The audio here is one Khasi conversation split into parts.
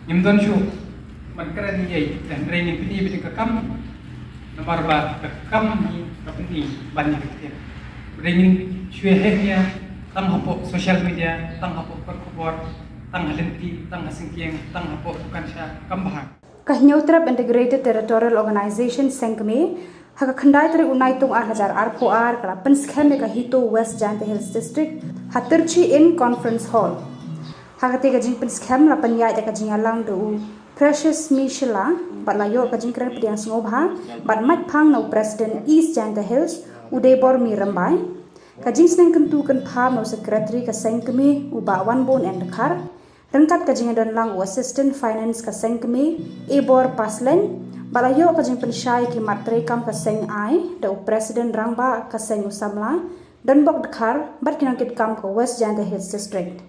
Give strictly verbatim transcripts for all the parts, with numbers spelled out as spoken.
Ngim don shuh ban kren ïa i, hynrei ngin pyni beit ïa ka kam. Namar ba ka kam hi ka pyni ban ïa ka ktien. Hynrei ngin shu ïa heh ïa, tang hapoh social media, tang hapoh kot khubor, tang ha lynti, tang ha syngkien, tang hapoh dukan sha kam bha. Ka Hynñiewtrep Integrated Territorial Organization Sengkmie, ha ka khyndai tarik u Naitung ar hajar arphew ar ka la pynskhem ïa ka HITO West Jaintia Hills District ha Tirchi Inn Conference Hall. Ha kata ka jingpynskhem la pynïaid ïa ka jingïalang da u Precious Michela bad la ïoh ka jingkren pdiang sngewbha bad mait phang na u President East Jaintia Hills, u Deibormi Rymbai. Ka jingsneng kyntu kynpham na u Secretary ka Sengkmie, u Bah Wanbun N Dkhar. Ryngkat ka jingdon lang u Assistant Finance ka Sengkmie, Ebor Pasleng, bad la ïoh ka jingpynshai ki mat treikam ka seng ai da u President Rangbah ka seng u samla Donbok Dkhar bad ki nongkitkam ka West Jaintia Hills District.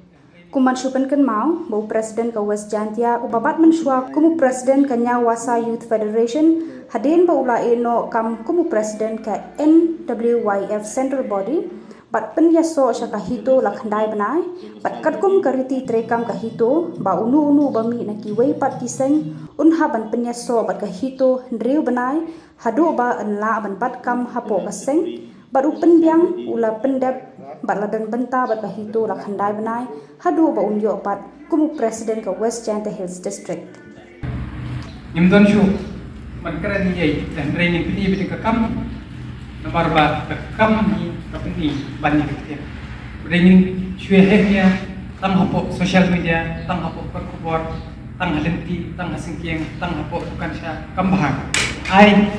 Kum ban shu pynkynmaw ba u President ka West Jaintia u ba bat mynshuwa kum u President ka Ñiawasa Youth Federation, hadien ba u la ïeh noh kam kum u President ka N W Y F Central Body, bad pynïasoh sha ka HITO la khyndai bnai, bad katkum ka riti treikam ka HITO ba uno uno ba mih na kiwei pat ki seng un hap ban pynïasoh bad ka HITO hynriew bnai haduh ba yn lah ban bat kam hapoh ka seng, bad u pynbiang u la pyndep bad la don bynta bad ka HITO la khyndai bnai haduh ba un ïoh pat kum u President ka West Jaintia Hills District. Ngim don shuh ban kren ïa i, hynrei ngin pyni beit ïa ka kam. Namar ba ka kam hi ka pyni ban ïa ka ktien. Hynrei ngin shu ïa heh ïa, tang hapoh social media, tang hapoh kot khubor, tang ha lynti, tang ha syngkien, tang hapoh dukan sha kam bha. Ai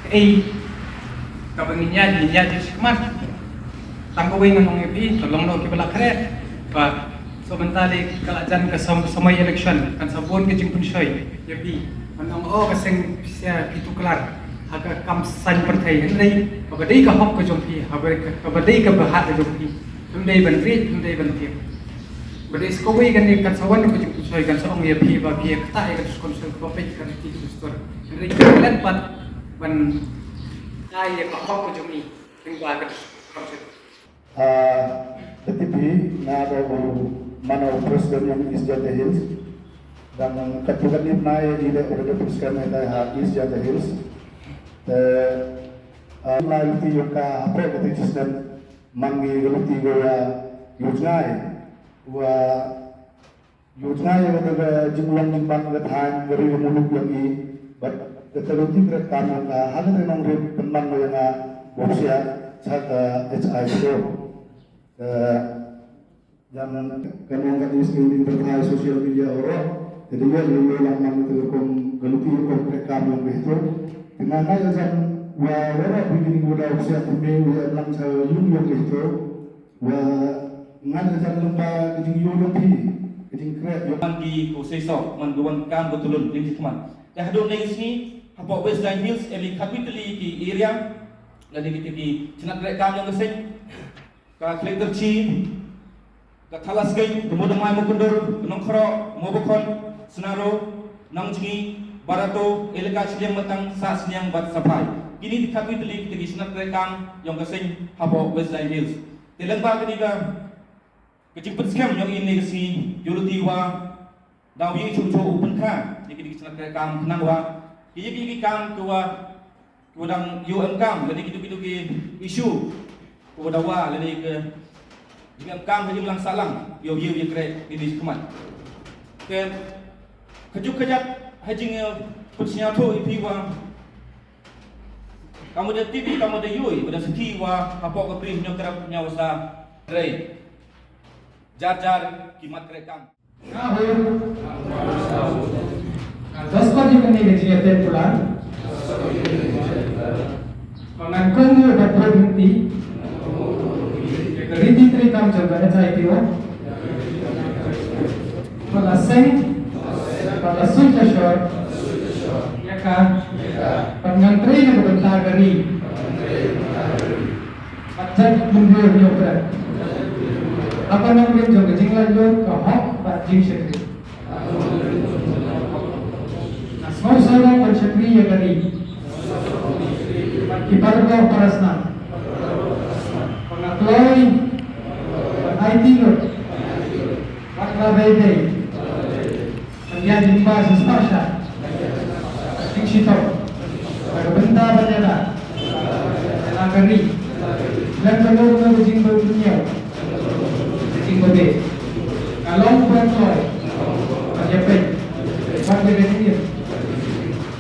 kaei kaba ngin ïaid, ngin ïaid shakhmat. Tang kawei ngan ong ïa phi, to long noh kiba la khreh. Ba shu mynta lei ka la jan ka sam-, samoi election, kan sa bun ka jingpynshoi ïa phi. Ngan ong, oh, ka seng pisa phi tuklar ha ka kam saiñ pyrthei, hynrei kaba dei ka hok ka jong phi, kaba, kaba dei ka bhah ka jong phi, phim dei ban rieh, phim dei ban tieng. Ba dei sa kawei kane kan sa wan ka jingpynshoi, kan sa ong ïa phi ba phi ïa ktah ïa ka District Council kaba peit ka riti ka dustur. Hynrei ka klet pat ban ai ïa ka hok ka jong i lyngba ka District Council. Ah, da tip hi nga da u man u President jong East Jaintia Hills. Dang katto katne bnai i leh u da pynskhem ïa ka ha East Jaintia Hills. Te, ah, la lynti jong ka hapoh kata ka snem man ngi ka lynti ka wa ïoh jngai. Wa ïoh jngai ïa kata ka jinglong jingman ka thaiñ ka ri ka muluk jong i bad kata ka lynti treikam jong ka ha kata ka nongrim pynban ïa nga ba u psiah cha ka H I P O. Ka jan ka nong ka is ni ni ka thaiñ social media oro. Te dei ïa ïoh lang man kata ka rukom ka lynti rukom treikam jong ka HITO. Te nga nga ïa jan wa oro bi ni u da u psiah te me u ïa lang cha yung jong ka HITO. Wa ngan ïa jan lyngba ka jingïoh jong phi, ka jingkhreh jong man ki ko seisoh, man ko wan kam ko tulun, ling ki khmat. Te haduh nai sngi hapoh West Jaintia Hills em i khatwi tylli ki area, lane kita ki chnat treikam jong ka seng, ka Khliehtyrshi, ka Thalasgein, ka Mawdamai Mawkyndur, ka Nongkhroh, Mawbakhon, Synaro, Nongjngi, Barato, Elaka Shilliang Matang, Sahsniang bad Saphai. Kine ki khatwi tylli kita ki chnat treikam jong ka seng hapoh West Jaintia Hills. Te lyngba kane ka, ka jingpynskhem jong i ne ka sngi, ïoh lynti wa da u ïing shuh shuh u pynkha ïa kine ki chnat treikam khnang wa ki ïa ki kam ki wa, ki wa dang ïoh emkam lane kitu kitu ki issue ki wa dawa lane ki jingem kam ha jinglang sahlang ïoh ïoh ïa khreh kine ki khmat. Te ka juk ka jat ha jing, eh, pynsñiawthuh ïa phi wa ka mut da tip, ka mut da ïohi, mut da sakhi wa hapoh ka Bri Hynñiewtrep Hynñiewbasa trei jar jar ki mat treikam. Nga hur. Nga dustur ïa kane ka jingïateh kular. Ba ngan kohnguh bad pynrung ïa ka riti treikam jong ka H I P O. Ba la seng, ba la suit ashore ïa ka, ba ngan trei na ka bynta ka ri. Bad jait bynriew Hynñiewtrep. Ha ka nongrim jong ka jinglaitluid, ka hok bad jingshakri. Nga sngewsarong ban shakri ïa ka ri bad ki paradoh parasnam. Ba nga kloi ban aiti lut wat la dei dei ka Ïa jingba shisha shisha, jingshitom, ka bynta ban ïada ïa la ka ri, lem ka long ka jingbaïaid, ka jingbabe, ka long ban kloi, ban ïapeit, ban ïa ka jingim.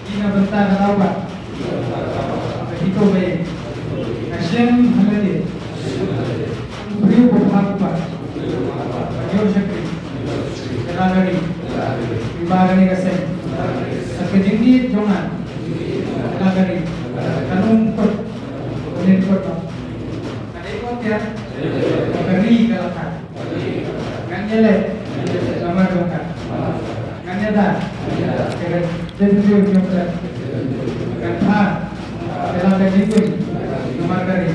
Ïa ka bynta ka daw ba ka hikai ba ïa ka shem ha lade. Briew ba bha ba ïoh shakri ïa la ka ri, ïa ba kane ka seng. Ka jingïeit jong nga ïa la ka ri kan ym kut, kan ym kut. Ka dei kot ïa ka ri ka la ka. Ngan ïaleh namar jong ka. Ngan ïada ïa ka jaitbynriew jong ka. Ngan phah ïa la ka jingim namar ka ri.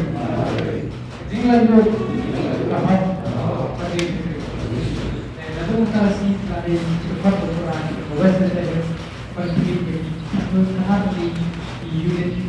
Ka jinglaitluid ka hok ka jinglaitluid. Te naduh mynta shi ka dei ka kot ka West Jaintia Hills. Ban pynlong ka hap ki unit ki